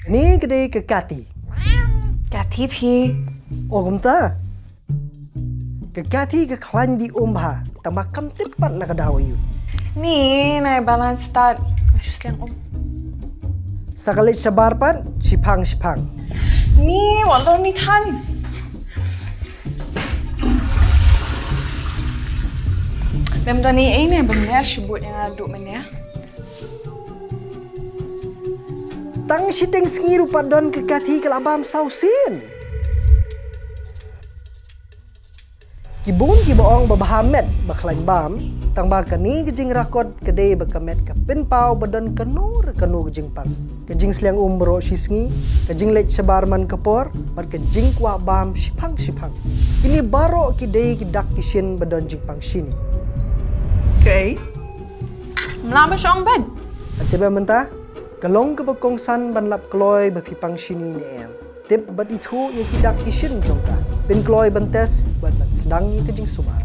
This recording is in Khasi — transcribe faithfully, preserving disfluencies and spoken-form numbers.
Kane ka dei ka Kathy. Kathy phi. O kumta. Ka Kathy ka khlaiñ di um bha, tangba kam tip pat na ka daw aiu. Ni nai balance start. Nga shu sliang um. Sa ka leit shabar pat, shiphang shiphang. Ni wat lor ni than. Lem da ni ei ne bym ne shu bud ïa nga duh mynne. Tang shiteng sngi ruh pat don ka Kathy ka la bam saw sien. Ki bun kiba ong ba bha met ba khlaiñ bam, tangba kane ka jingrakot ka dei ba ka met ka pynpaw ba don kano re kano ka jingpang. Ka jingsliang um baroh shi sngi, ka jingleit shabar man ka por, bad ka jingkwah bam shiphang shiphang. Kine baroh ki dei ki dak ki shin ba don jingpang shini. Kaei? Mla ba shong bad. Ate ba mynta, ka long kaba kongsan ban lap kloi ba phi pang shini ne em. Tip bad ithuh ïa ki dak ki shin jong ka. Pynkloi ban test bad ban sdang ïa ka jingsumar.